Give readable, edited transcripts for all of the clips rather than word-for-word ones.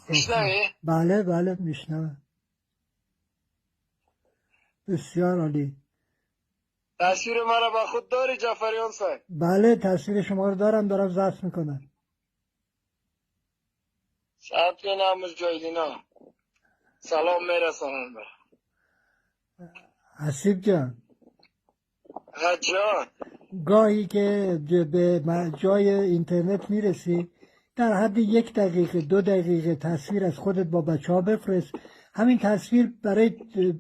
میشنوی؟ بله بله میشنوم. بسیار عالی. تصویر مرا با خود داری جعفریان صاحب؟ بله تصویر شما رو دارم، دارم ضبط میکنم. ثبت کنم مجاهدینا سلام میرسانم. حسیب جان. جان. گاهی که به جای اینترنت میرسی در حد 1 دقیقه 2 دقیقه تصویر از خودت با بچه ها بفرست. همین تصویر برای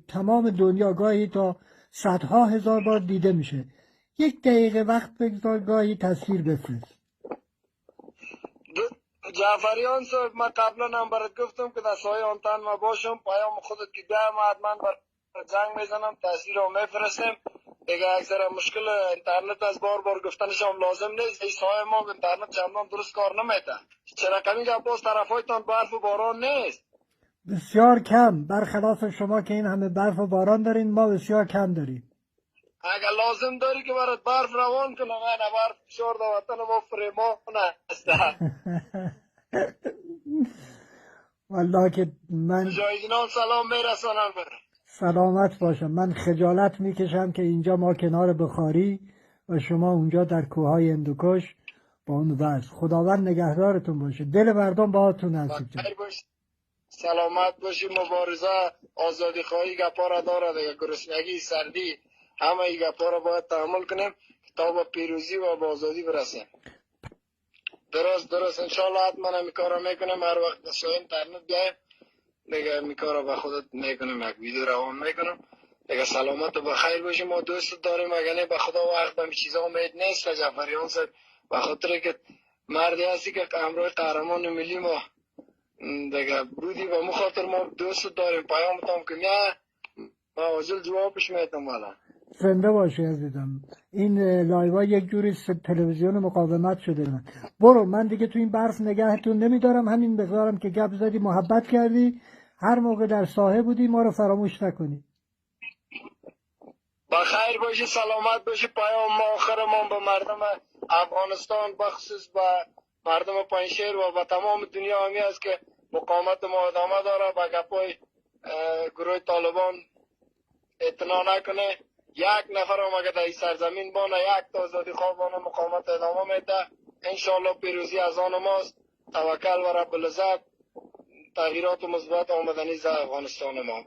تمام دنیا گاهی تا صدها هزار بار دیده میشه. 1 دقیقه وقت بگذار گاهی تصویر بفرست. جعفریان صاحب من قبلا هم برات گفتم که در سایه آنتن ما باشم، پیام خودت که بیام حتما بر زنگ میزنم، تصویر رو میفرستم. دیگه اکثر مشکل اینترنت از بار بار گفتنش هم لازم نیست. این سایه ما اینترنت چندان درست کار نمیده. چرا کمی که باز طرفایتان برف و باران نیست؟ بسیار کم، برخلاف شما که این همه برف و باران دارین ما بسیار کم داریم. اگر لازم داری که برات برف روان کنم، من برف بسیار در وطن ما فریمان است. والله که من مجاهدینان سلام میرسانم. سلامت باشم. من خجالت میکشم که اینجا ما کنار بخاری و شما اونجا در کوههای هندوکش با اون وضع. خداوند نگهدارتون باشه. دل مردم باهاتون هست. سلامت باشی. مبارزه آزادی خواهی گپا را داره دیگه، گرسنگی، سردی، همه این گپا را باید تحمل کنیم تا با پیروزی و با آزادی برسیم. درست انشالله حتما همین کارا میکنم. هر وقت سوی اینترنت بیایم دیگه همین کارا به خودت میکنم، یک ویدیو روان میکنم دیگه. سلامت و بخیر باشیم. ما دوست داریم، اگه نه به خدا وقت به چیزا امید نیست. جعفریان صاحب به خاطر که مردی هستی که همراه قهرمان ملی ما دیگه بودی و مخاطر ما دوست داریم. پیامتم که نه ما عاجل جوابش میتم. والا زنده باشی عزیزم. این لایوا یک جوری تلویزیون مقاومت شده. من برو، من دیگه تو این برف نگهتون نمیدارم. همین مقدارم که گپ زدی محبت کردی. هر موقع در ساحه بودی ما رو فراموش نکنی. بخیر باشی، سلامت باشی. پیام ما آخرمان به مردم افغانستان، بخصوص به مردم پنجشیر و به تمام دنیا همی است که مقاومت ما ادامه داره. با گپای گروه طالبان اعتنا نکنه. یک نفر هم اگه در این سرزمین بانه، یک تا آزادی خواه بانه، مقاومت ادامه میده. انشالله پیروزی از آن ماست. توکل و رب العزت. تغییرات مثبت آمدنی از افغانستان ما.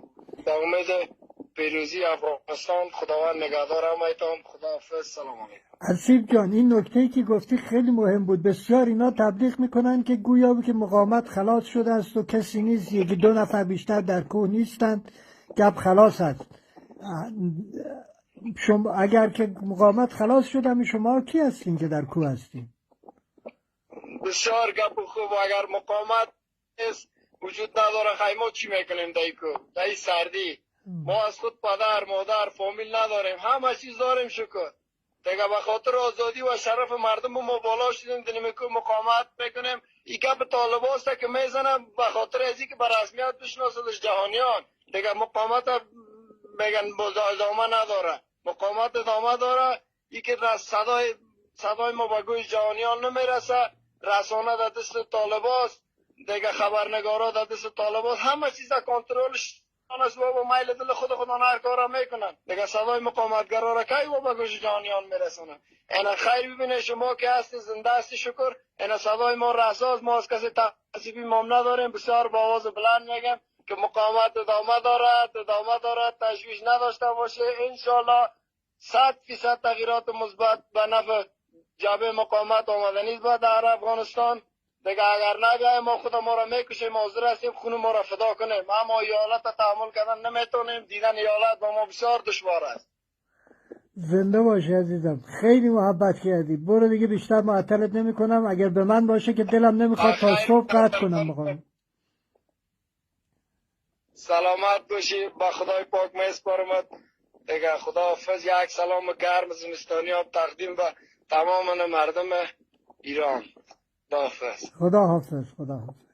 با امید پیروزی افغانستان خداوند نگهدار همتان. خداحافظ. سلام علیکم. حسیب جان این نکته‌ای که گفتی خیلی مهم بود. بسیار اینا تبلیغ میکنن که گویا که مقاومت خلاص شده است و کسی نیست، یکی دو نفر بیشتر در کوه نیستند، گپ خلاص است. شما اگر که مقاومت خلاص شد، شما کی هستین که در کوه هستین؟ بسیار گپ خوب. اگر مقاومت نیست، وجود نداره، خیلی ما چی میکنیم در کوه، در این سردی؟ ما از خود پدر، مادر، فامیل نداریم، همه چیز داریم شکر. دیگه به خاطر آزادی و شرف مردم ما بالا شدیم، داریم که مقاومت میکنیم. این گپ طالباست که میزنم به خاطر از اینکه به رسمیت بشناسدش جهانیان. دیگه مقاومت میگن باز ادامه نداره، مقاومت ادامه داره. این که صدای ما به گوش جهانیان نمیرسه، رسانه در دست طالباست، دیگه خبرنگارا در دست طالباست، همه چیز در کنترلش است. بابا میل دل خود خودان هر کارا میکنن. دیگه صدای مقاومتگرا را کی با گوش جهانیان میرسونن؟ اینا خیر ببینه شما که هستی، زنده هستی، شکر. اینا صدای ما رساز، ما از کسی تعصبی مام نداریم. بسیار با آواز بلند میگم که مقاومت ادامه دارد، ادامه دارد، تشویش نداشته باشه. انشالله 100% تغییرات مثبت به نفع جبهه مقاومت آمدنی است در افغانستان. دیگه اگر نگه ما خود ما را میکشیم، حاضر هستیم خون ما را فدا کنیم، اما ایالت تحمل کردن نمیتونیم. دیدن ایالت با ما بسیار دشوار است. زنده باشی عزیزم، خیلی محبت کردی. برو دیگه بیشتر معطلت نمیکنم. اگر به من باشه که دلم نمیخواد تا صبح قطع کنم. میخوام سلامت باشی، با خدای پاک میسپارمت. دیگه خداحافظ. یک سلام گرم زمستانی آب تقدیم به تمام مردم ایران. خداحافظ. خداحافظ. خداحافظ.